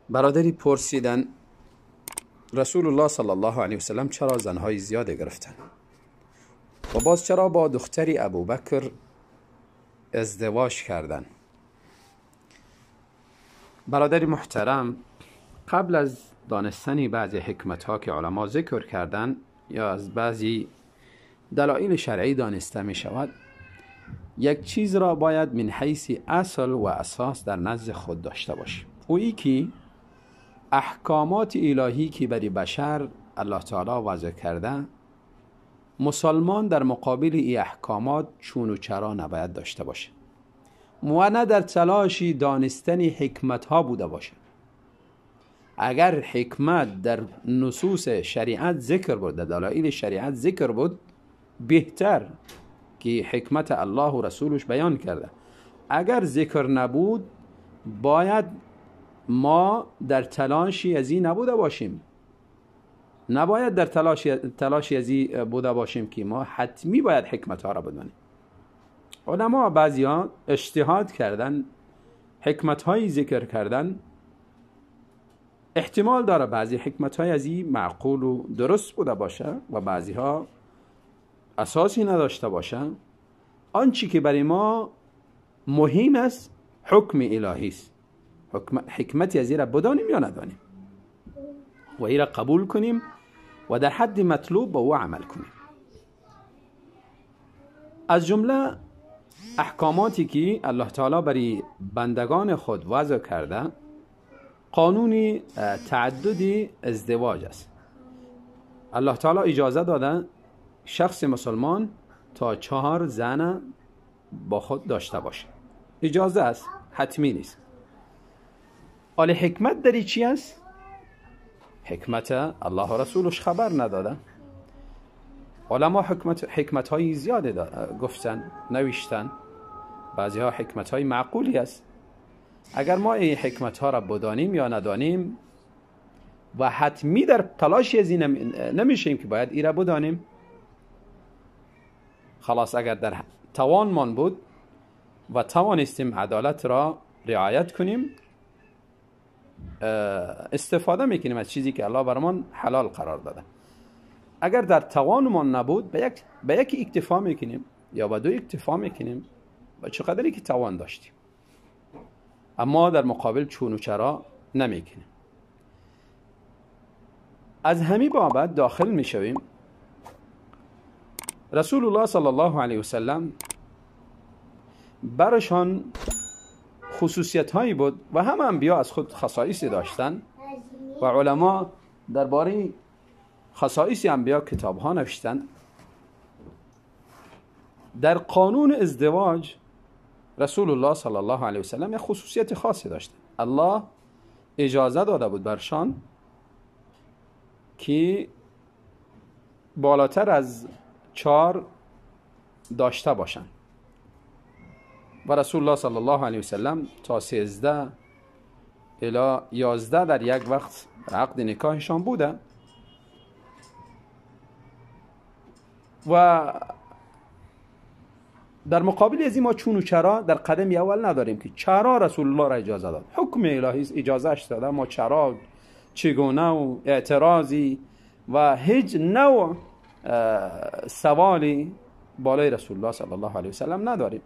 برادری پرسیدن رسول الله صلی الله علیه وسلم چرا زنهای زیاد گرفتن و باز چرا با دختری ابوبکر ازدواج کردن؟ برادر محترم، قبل از دانستن بعضی حکمت ها که علما ذکر کردن یا از بعضی دلایل شرعی دانسته می شود، یک چیز را باید من حیث اصل و اساس در نزد خود داشته باشیم، او ای که احکامات الهی که برای بشر الله تعالی وضع کرده، مسلمان در مقابل ای احکامات چون و چرا نباید داشته باشه و نه در تلاش دانستن حکمت ها بوده باشه. اگر حکمت در نصوص شریعت ذکر بود، در دلایل شریعت ذکر بود، بهتر که حکمت الله و رسولش بیان کرده. اگر ذکر نبود، باید ما در تلاشی از این نبوده باشیم، نباید در تلاشی از این بوده باشیم که ما حتمی باید حکمت ها را بدانیم. علما بعضی ها اجتهاد کردن، حکمت هایی ذکر کردن، احتمال داره بعضی حکمت های از این معقول و درست بوده باشه و بعضی ها اساسی نداشته باشه. آنچه که برای ما مهم است حکم الهی است، حکمتی از این را بدانیم یا ندانیم و این را قبول کنیم و در حد مطلوب با او عمل کنیم. از جمله احکاماتی که الله تعالی برای بندگان خود وضع کرده، قانون تعدد ازدواج است. الله تعالی اجازه داده شخص مسلمان تا 4 زن با خود داشته باشه. اجازه است، حتمی نیست. حالا حکمت در چی است؟ حکمت الله و رسولش خبر نداده. علما حکمت های زیاد گفتن، نوشتن. بعضی ها حکمت های معقولی است. اگر ما این حکمت ها را بدانیم یا ندانیم و حتمی در تلاش از این نمیشیم که باید این را بدانیم، خلاص اگر در توانمان بود و توانستیم عدالت را رعایت کنیم، استفاده میکنیم از چیزی که الله برمان حلال قرار داده. اگر در توانمان نبود، به یک اکتفا میکنیم یا به 2 اکتفا میکنیم، با چقدری که توان داشتیم، اما در مقابل چون و چرا نمیکنیم. از همین بابت داخل میشویم. رسول الله صلی الله علیه وسلم برشان خصوصیت هایی بود و هم انبیا از خود خصایصی داشتن و علما درباره خصایص انبیا کتاب ها نوشتن. در قانون ازدواج رسول الله صلی الله علیه وسلم یک خصوصیت خاصی داشت. الله اجازه داده بود برشان که بالاتر از 4 داشته باشند و رسول الله صلی الله علیه وسلم تا 13 الی 11 در یک وقت عقد نکاحشان بوده و در مقابل از این ما چون و چرا در قدم اول نداریم که چرا رسول الله را اجازه داد. حکم الهی اجازه اش داده، ما چرا، چگونه و اعتراضی و هیچ نوع سوالی بالای رسول الله صلی الله علیه وسلم نداریم،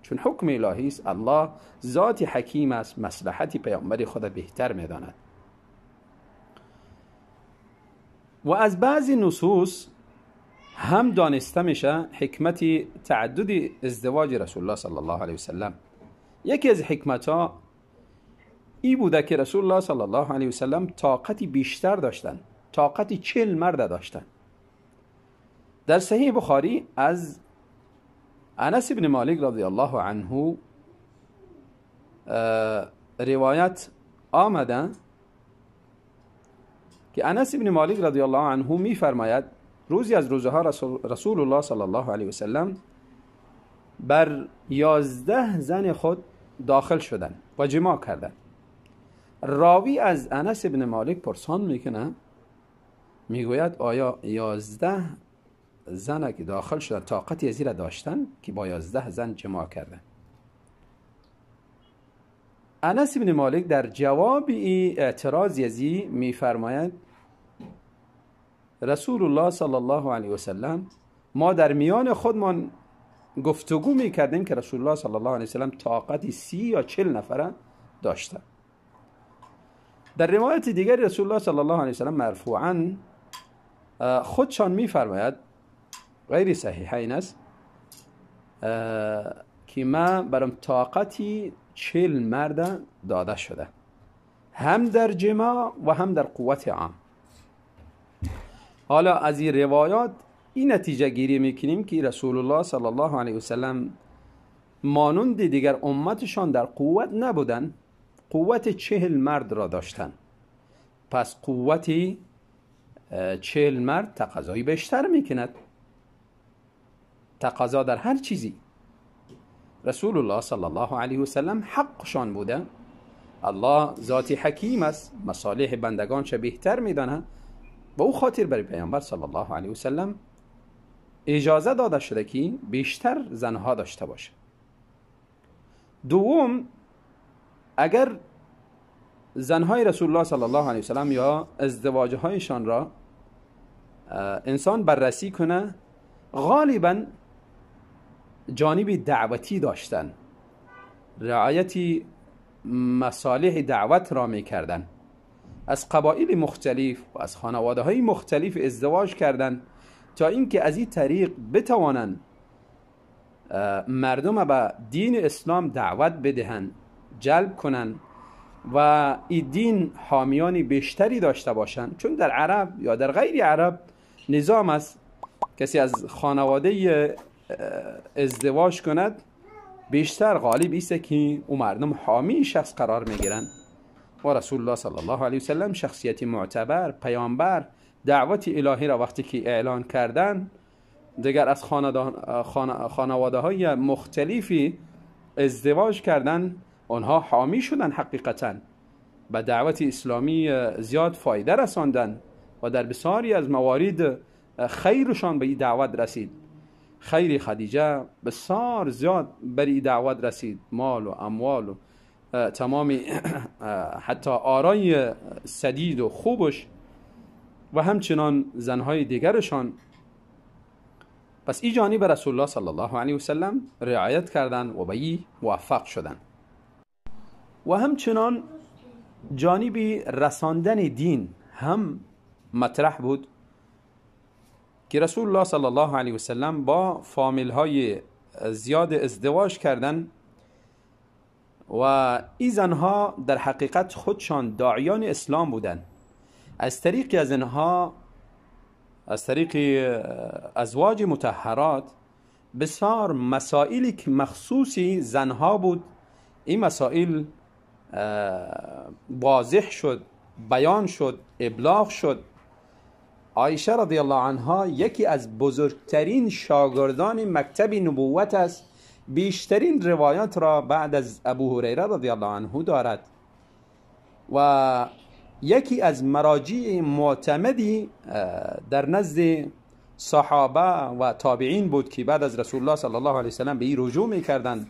چون حکم الهی است. الله ذات حکیم است، مصلحت پیامبر خود بهتر میداند. و از بعضی نصوص هم دانسته میشه حکمت تعدد ازدواج رسول الله صلی الله علیه وسلم. یکی از حکمت ها ای بوده که رسول الله صلی الله علیه وسلم طاقتی بیشتر داشتن، طاقت 40 مرد داشتن. در صحیح بخاری از انس بن مالک رضی الله عنه روایت آمده که انس بن مالک رضی الله عنه میفرماید روزی از روزها رسول الله صلی الله علیه وسلم بر 11 زن خود داخل شدن و جماع کردن. راوی از انس بن مالک پرسان میکنه، میگوید آیا 11 زن که داخل شدن طاقتی از این را داشتن که با 11 زن جماع کردن؟ انس بن مالک در جواب این اعتراض ازی میفرماید رسول الله صلی الله علیه و سلم، ما در میان خودمان گفتگو میکردیم که رسول الله صلی الله علیه و سلم طاقت 30 یا 40 نفره داشته. در روایت دیگر رسول الله صلی الله علیه و سلم مرفوعا خودشان میفرماید، غیر صحیحین است، که ما برام طاقتی 40 مرد داده شده، هم در جماع و هم در قوت عام. حالا از این روایات این نتیجه گیری میکنیم که رسول الله صلی الله علیه و سلم مانند دیگر امتشان در قوت نبودن، قوت 40 مرد را داشتن. پس قوت 40 مرد تقاضایی بیشتر میکند، تقاضا در هر چیزی. رسول الله صلی الله علیه و سلم حقشان بوده. الله ذات حکیم است، مصالح بندگانش بهتر میدانه و او خاطر برای پیامبر صلی الله علیه و سلم اجازه داده شده که بیشتر زنها داشته باشه. دوم، اگر زنهای رسول الله صلی الله علیه و سلم یا ازدواجهایشان را انسان بررسی کنه، غالبا جانب دعوتی داشتن، رعایت مصالح دعوت را میکردن، از قبایل مختلف و از خانواده های مختلف ازدواج کردن تا اینکه از این طریق بتوانند مردم به دین اسلام دعوت بدهند، جلب کنند و این دین حامیان بیشتری داشته باشند. چون در عرب یا در غیر عرب نظام است، کسی از خانواده ازدواج کند بیشتر غالب ایست که او مردم حامی شخص قرار میگیرند. و رسول الله صلی الله علیه وسلم شخصیت معتبر، پیامبر، دعوت الهی را وقتی که اعلان کردن، دیگر از خانواده های مختلفی ازدواج کردن، آنها حامی شدن، حقیقتا به دعوت اسلامی زیاد فایده رساندن و در بسیاری از موارد خیرشان به این دعوت رسید. خیر خدیجه بسیار زیاد بر این دعوت رسید، مال و اموال و تمام حتی آرای سدید و خوبش و همچنان زنهای دیگرشان. پس این جانب رسول الله صلی الله علیه و سلم رعایت کردن و به این موفق شدن. و همچنان جانب رساندن دین هم مطرح بود که رسول الله صلی الله علیه و سلم با فامیل های زیاد ازدواج کردن و این زنها در حقیقت خودشان داعیان اسلام بودند. از طریق از اینها، از طریق ازواج مطهرات، بسیار مسائلی که مخصوصی زنها بود، این مسائل واضح شد، بیان شد، ابلاغ شد. عایشه رضی الله عنها یکی از بزرگترین شاگردان مکتب نبوت است، بیشترین روایات را بعد از ابو هریره رضی الله عنه دارد و یکی از مراجع معتمدی در نزد صحابه و تابعین بود که بعد از رسول الله صلی الله علیه وسلم به این رجوع میکردند،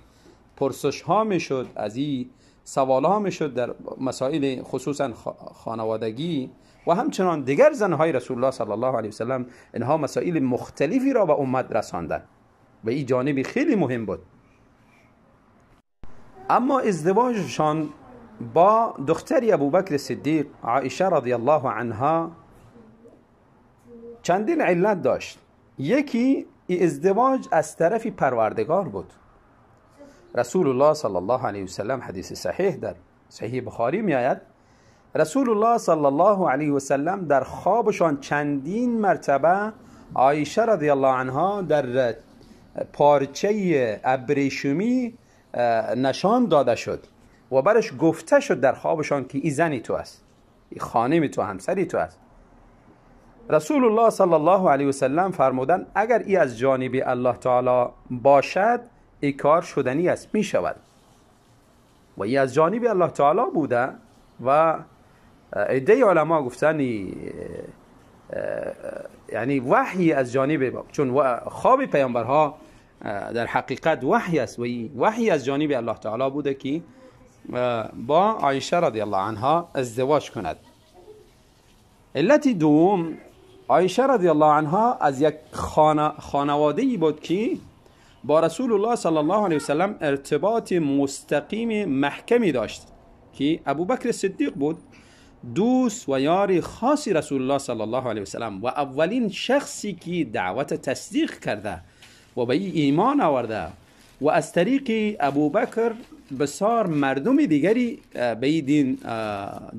پرسش ها میشد، از این سوال ها میشد در مسائل خصوصا خانوادگی و همچنان دیگر زنهای رسول الله صلی الله علیه وسلم. اینها مسائل مختلفی را به امت رساندند و این جانب خیلی مهم بود. اما ازدواجشان با دختری ابوبکر صدیق عایشه رضی الله عنها چندین علت داشت. یکی ازدواج از طرف پروردگار بود. رسول الله صلی الله علیه وسلم، حدیث صحیح در صحیح بخاری می آید، رسول الله صلی الله علیه وسلم در خوابشان چندین مرتبه عایشه رضی الله عنها در پارچه ابریشمی نشان داده شد و برش گفته شد در خوابشان که این زنی تو است، این خانم تو، همسری تو است. رسول الله صلی الله علیه وسلم فرمودند اگر ای از جانب الله تعالی باشد ای کار شدنی است، می شود. و ای از جانب الله تعالی بوده و عده علما گفتن یعنی وحی از جانب، چون خواب پیامبرها در حقیقت وحی است و وحی از جانب الله تعالی بوده که با عایشه رضی الله عنها ازدواج کند. علت دوم، عایشه رضی الله عنها از یک خانواده‌ای بود که با رسول الله صلی الله علیه وسلم ارتباط مستقیم محکمی داشت که ابوبکر صدیق بود، دوست و یار خاص رسول الله صلی الله علیه وسلم و اولین شخصی که دعوت تصدیق کرده و به ایمان آورده و از طریق ابوبکر بسیار مردم دیگری به این دین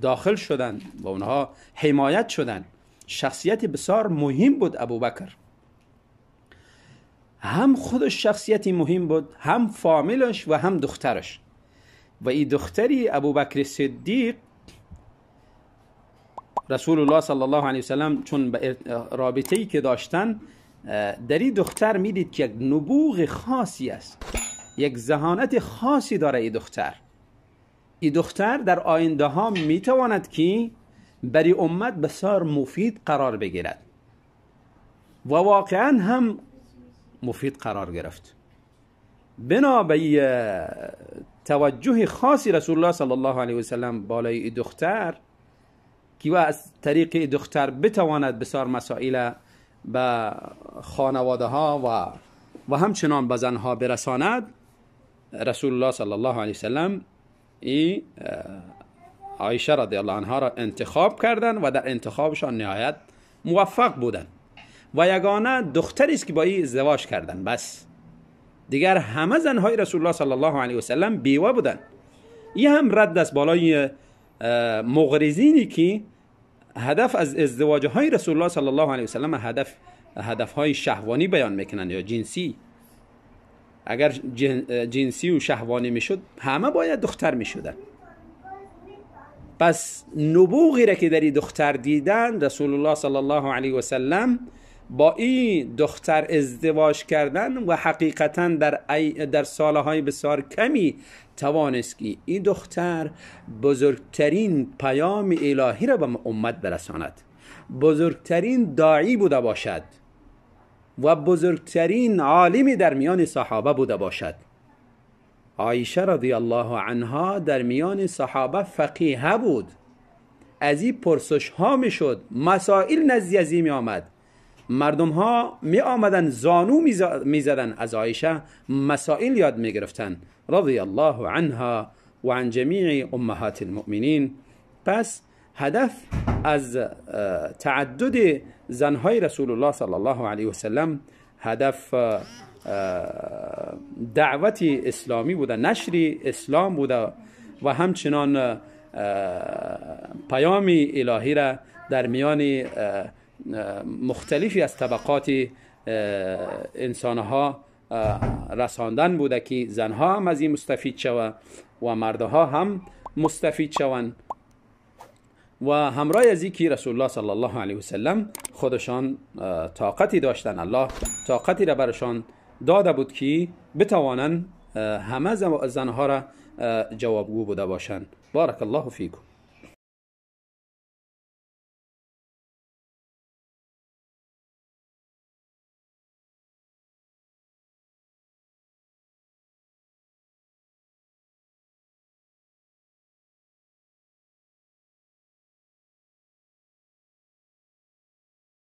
داخل شدند و اونها حمایت شدند. شخصیت بسیار مهم بود ابوبکر، هم خودش شخصیتی مهم بود، هم فامیلش و هم دخترش. و این دختری ابوبکر صدیق رسول الله صلی الله علیه وسلم چون به رابطه‌ای که داشتن، در این دختر میدید که یک نبوغ خاصی است، یک ذهانت خاصی داره این دختر. این دختر در آینده ها میتواند که برای امت بسیار مفید قرار بگیرد و واقعا هم مفید قرار گرفت. بنا به توجه خاصی رسول الله صلی الله علیه وسلم بالای این دختر که از طریق این دختر بتواند بسیار مسائل به خانواده ها و همچنان به زنها برساند، رسول الله صلی الله علیه وسلم ای عایشه رضی الله عنها را انتخاب کردند و در انتخابشان نهایت موفق بودند و یگانه دختری است که با ای ازدواج کردند. بس دیگر همه زنهای رسول الله صلی الله علیه وسلم بیوه بودند. این هم رد است بالای مغرضینی که هدف از ازدواج های رسول الله صلی الله علیه وسلم هدف های شهوانی بیان میکنند یا جنسی. اگر جنسی و شهوانی میشد همه باید دختر میشدن. پس نبوغی را که در این دختر دیدن، رسول الله صلی الله علیه وسلم با این دختر ازدواج کردن و حقیقتا در سالهای بسیار کمی توانست که این دختر بزرگترین پیام الهی را به امت برساند، بزرگترین داعی بوده باشد و بزرگترین عالمی در میان صحابه بوده باشد. عایشه رضی الله عنها در میان صحابه فقیه بود، از این پرسش ها می شد، مسائل نزدی از این می آمد، مردم ها می آمدن زانو می زدن از عایشه مسائل یاد می گرفتن، رضی الله عنها و عن جمیع امهات المؤمنین. پس هدف از تعدد زنهای رسول الله صلی الله علیه وسلم هدف دعوت اسلامی بوده، نشر اسلام بوده و همچنان پیام الهی را در میان مختلفی از طبقات انسانها رساندن بوده که زنها هم از این مستفید شوند و مردها هم مستفید شوند. و همراه از اینکه رسول الله صلی الله علیه وسلم خودشان طاقتی داشتن، الله طاقتی را برشان داده بود که بتوانند همه زنها را جوابگو بوده باشند. بارک الله فیکم.